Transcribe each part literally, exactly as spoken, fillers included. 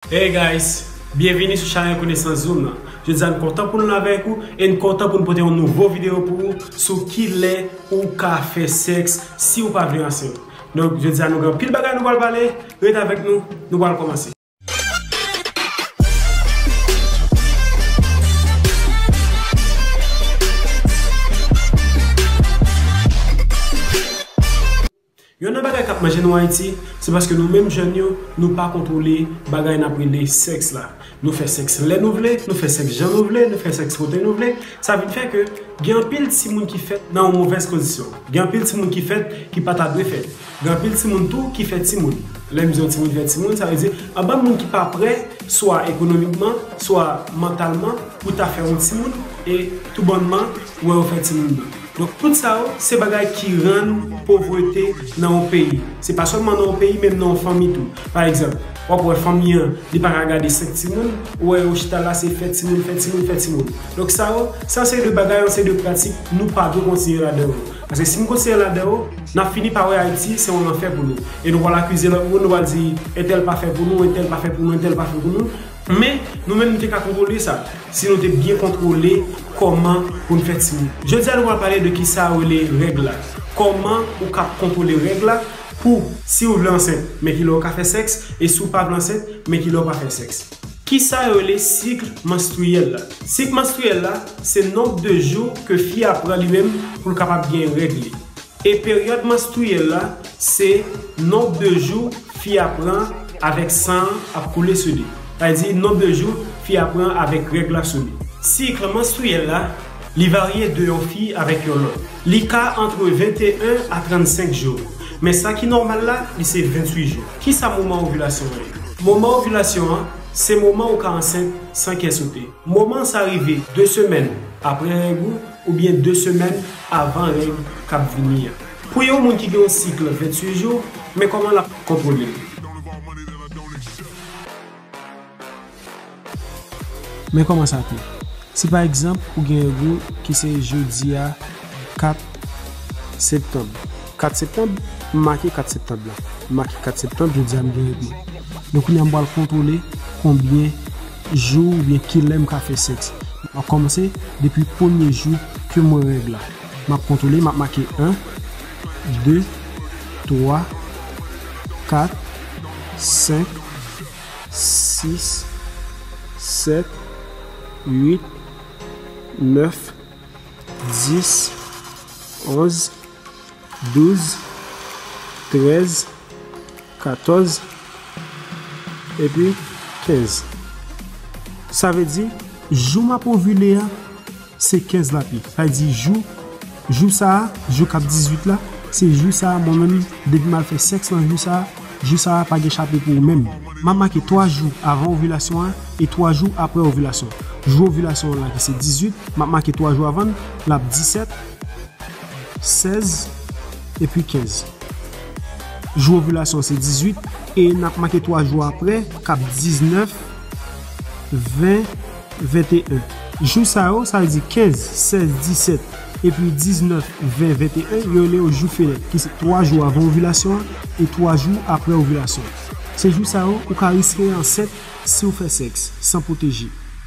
Hey guys, byenvini sou chanèl Konesans Zoom nan. Jodi a n kontan pou n la avèk ou e n kontan pou n pote yon nouvo videyo pou ou sou kilè ou ka fè sèks si ou pa vle ansent. Donk, jodi a nou gen anpil bagay nou pral pale, ret avèk nou, nou pral kòmanse. Youn nan bagay k ap manje nou Ayiti, se paske nou menm jèn yo, nou pa kontwole bagay n ap rele sèks la. Nou fè sèks lè nou vle, nou fè sèks jan nou vle, nou fè sèks kote nou vle. Sa vin fè ke gen anpil timoun ki fèt nan yon movèz kondisyon. Gen anpil timoun ki fèt ki pa ta dwe fèt. Gen anpil timoun tou ki fè timoun. Lè m di yon timoun fè timoun, sa vle di anpil moun ki pa prè, swa ekonomikman, swa mantalman, pou ta fè yon timoun, e toubannman, ou wè yo fè timoun nan. Donk, tout sa yo, se bagay ki rann povrete nan yon peyi. Se pa sèlman nan yon peyi, menm nan yon fanmi tou. Pa egzanp, w ap wè fanmi an, li pa ka gade senk timoun, ou wè yo chita la, se fè timoun, fè timoun, fè timoun. Donk, sa yo, se yon seri de bagay, yon seri de pratik, nou pa dwe kontinye ladan yo. Paske si n kontinye ladan yo, n ap fini pa wè Ayiti, se yon lanfè pou nou. E nou pral akize lòt moun, nou pral di, entèl pa fè pou nou, entèl pa fè pou nou, entèl pa fè pou nou. Men, nou menm, nou te ka kontwole sa, si nou te byen kontwole kòman pou n fè timoun. Jodi a, nou pral pale de kisa yo rele règ la. Kòman ou ka kontwole règ la pou, si ou vle ansent, men kilè ou ka fè sèks, e si ou pa vle ansent, men kilè ou pa fè sèks. Kisa yo rele sik manstriyèl la? Sik manstriyèl la, se nonb de jou ke fi a pran li menm pou l kapab gen règ li. E peryòd manstriyèl la, se nonb de jou fi a pran avèk san an ap koule sou li. Sa vle di nonb de jou fi a pran avèk règ la sou li. Sik manstriyèl la, li varye de yon fi avèk yon lòt. Li ka antre venteyen a trannsenk jou. Men sa ki nòmal la, li se venntuit jou. Kisa moman ovilasyon an ye? Moman ovilasyon an, se moman ou ka ansent san kè sote. Moman sa rive de semèn apre règ ou oubyen de semèn avan règ k ap vini an. Pou yon moun ki gen yon sik venntuit jou, men kòman l ap kontwole l. Men kòman sa te. Si pa egzanp, ou gen règ ou ki se jodi a, kat septanm. Kat septanm, m make kat septanm la. M make kat septanm, jodi a m gen règ mwen. Donk, kounye a m pral kontwole konbyen jou oubyen kilè m ka fè sèks. M ap kòmanse depi premye jou ke mwen règ la. M ap kontwole, m ap make en, de, twa, kat, senk, sis, sèt, uit, nèf, dis, onz, douz, trèz, katòz, epi kenz. Sa vle di, jou m ap ovile a, se kenz l ap ye. Sa vle di, jou, jou sa a, jou k ap dizuit la, se jou sa a, mwen menm, depi m al fè sèks nan jou sa a, jou sa a pa gen chape pou ou menm. M ap make twa jou avan ovilasyon an e twa jou apre ovilasyon. Jou ovilasyon an la ki se dizuit, m ap make twa jou avan l, l ap disèt, sèz, epi kenz. Jou ovilasyon se dizuit, e n ap make twa jou apre, k ap diznèf, ven, venteyen. Jou sa yo, sa vle di kenz, sèz, disèt, epi diznèf, ven, venteyen, yo rele yo jou fenèt, ki se twa jou avan ovilasyon an e twa jou apre ovilasyon. Se jou sa yo, ou ka riske ansent si w fè sèks san pwoteje.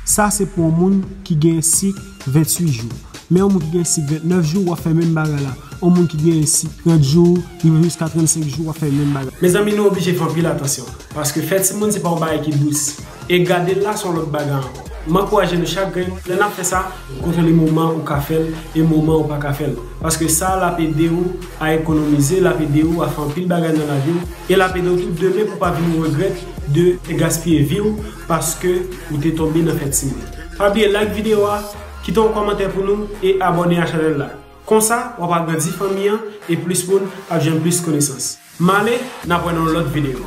Sa se pou yon moun ki gen sik venntuit jou. Men yon moun ki gen sik ventnèf jou, w ap fè menm bagay la. Yon moun ki gen sik trant jou, rive jiska trannsenk jou, w ap fè menm bagay. Mezanmi, nou oblije fè anpil atansyon. Paske fè timoun se pa yon bagay ki dous. E gade l la se yon lòt bagay ankò. M ankouraje nou chak grenn, lè n ap fè sa, kontwole moman ou ka fè l e moman ou pa ka fè l. Paske sa l ap ede ou a ekonomize, l ap ede ou a fè anpil bagay nan lavi w, e l ap ede w tou demen pou w pa vin regrèt de te gaspiye vi w paske ou te tonbe nan fè timoun. Pa bliye like videyo a, kite yon kòmantè pou nou e abòne a chanèl la. Konsa, w ap agrandi fanmi an e plis moun ap jwenn plis konesans. M ale, n ap wè nan yon lòt videyo.